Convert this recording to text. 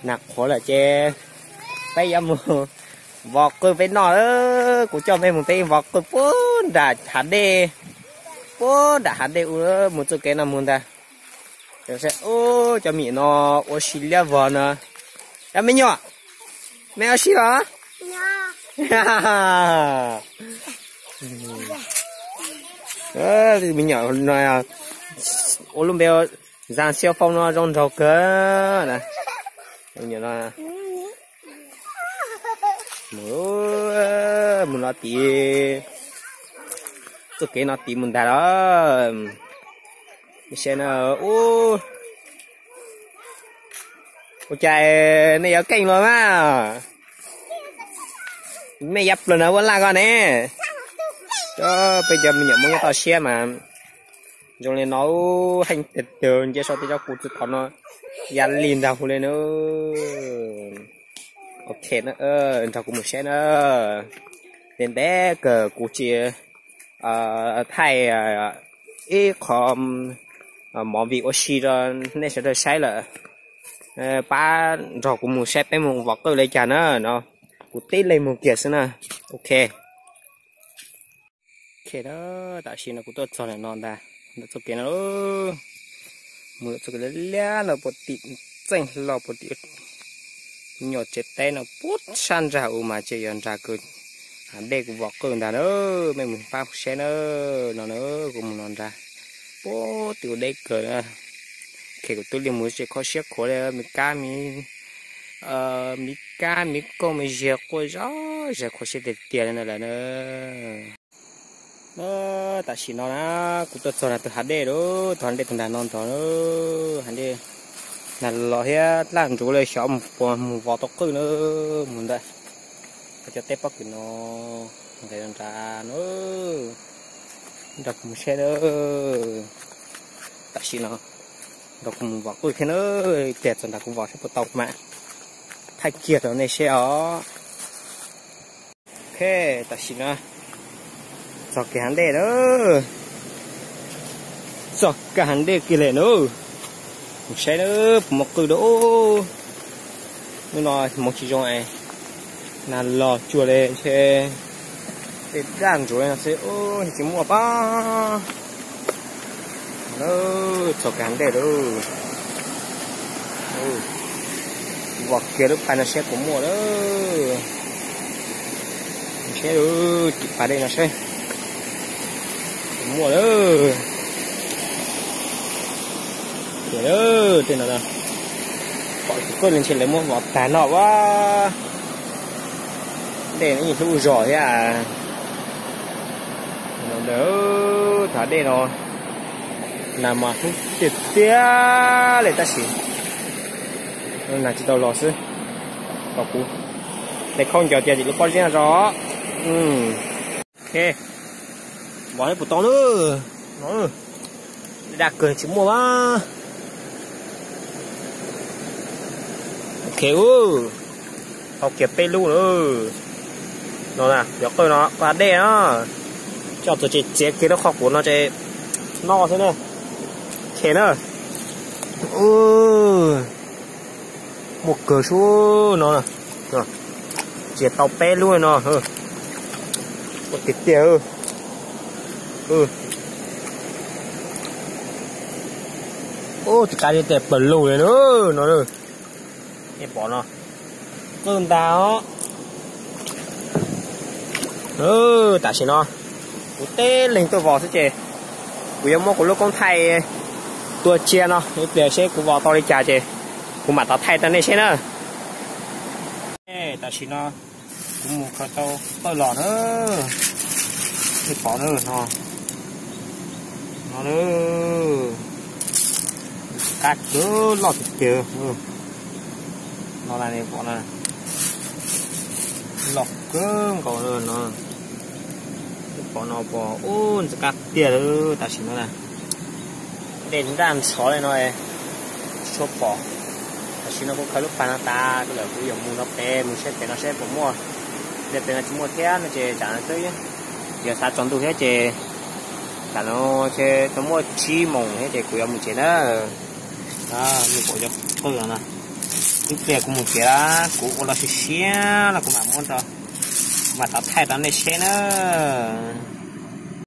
Nag qhuav lawm ces peb yuav mus vov qwj peb noj. Kuv coj mej mus peb vov qwj puag nram hav dej, puag nram hav dej ub, mus txoj kev no mus ntag. Cov me nyuam no ua si liab vog no. Cov me nyuam, mej ua si los? Me nyuam no ua lub npe Zaj Xiab Foob no zoo nraug kawg. Mus no tid, txoj kev no tid mus ntag los. Saib no, ua cas nej yuav keej los mas, mej yuav plaws no ua laj koj ne. Peb cov me nyuam Hmoob nyob toj siab mas zoo li no, heej tiag tiag, nce so tej tsob kuv txwv thaum no ya li ntag hu li na. Ok, nrog kuv mus saib na. Ntev ntev kawg kuv tsis thaij ib qho movie ua si rau nej sawv daws saib lawm. Pab nrog kuv mus saib peb mus vov qwj li cas na no. Kuv tib leeg mus kiag xwb na. Ok. Ok, tam sim no kuv tuaj txog ntawm no ntag, ntawm txoj kev no, mus ntawm txoj kev liab liab no puag tim, txeej hlo puag tim nyuam tsev teb no puag sab nrag u mas ces yog nrag kws hav dej kuv vov qwj ntag na. Mej mus pab saib na, no na, kuv mus no nrag puag tim u deb kawg na. Ok, kuv twb li mus tsis kho siab khuav li, me kab me, me kab me kooj me ziag quaj zom zaws kho siab tiag tiag li no lawm na. Tam sim no na, kuv tuaj txog nram tus hav dej lawm, tus hav dej tus nram no ntag, hav dej nag los thiab daj nruv li, xyov mus puas mus vov tau qwj na, mus ntawm cov teb pob kws no, nqes nrad no, nrog kuv mus saib na. Tam sim no nrog kuv mus vov qwj thiab na, tiag txog nrad kuv vov saib puas tau mas thaij kiag rau nej saib os. Ok, tam sim no txog kiag hav dej na, txog kiag hav dej kiag lawm na, mus saib na puas muaj qwj dua. Hnub no hmoov tsis zoo es nag los cuag li ntshe tej daj nruv li no xwb, tsis muaj pab. Txog kiag hav dej lawm, vov kiag lub pas no saib puas muaj lawm. Saib lub tim pas dej no saib puas muaj lawm. Tej no pom tus koj li ntshe lawv muab vov tag no a. Dej no yeej hlub zos thiab. Ntawm thav dej no nag mas hlub tiag tiag li tab sis nag tsis tau los xwb. Kom kuv de khaub ncaws tiag tim lub pob zeb no tso. Ok, vov saib puas tau na. Daj kawg tsis muaj mas. Ok, hau kiag peb lub lawm. No na, cov qwj no qwj hav dej na. Coj txog ces txiav kiag lub qhov quav no ces noj xwb na. Ok na. Muaj kawg sub no. Txiav tau peb lub no. Muaj tiag tiag. Tus qab dej tes plaws lug li na no. Nej pom no, qwj ntag os. Tam sim no kuv tib leeg tuaj vos xwb ces kuv yuav muab kuv lub koob thaij tua cia no, ib pliag seb kuv vos tau li cas ces kuv mam tau thaij rau nej seb na. Tam sim no kuv mus khaws tau qwj los na, nej pom na, no, no, qab kawg loj tiag tiag. No na, nej pom na, loj kawg nkaus no. Nej pom no pom ub ntxim qab tiag lawm tam sim no na. Dej nraj nrov li no, tsis tshua pom. Tam sim no kuv khaws lub pas no tas lawm kuv yuav mus no pem, mus saib pem no saib puas muaj. Dej pem no tsis muaj thiab no ces tsam no twb yuav xav tsaus ntuj thiab ces tsam no ces tau muaj tsib moos thiab ces kuv yuav mus tsev na. Nej pom cov qwj no na, Ib pliag kuv mus tsev lawm, kuv ua los siav siav los kuv mam muab rau, kuv mam rov thaij rau nej saib nawb.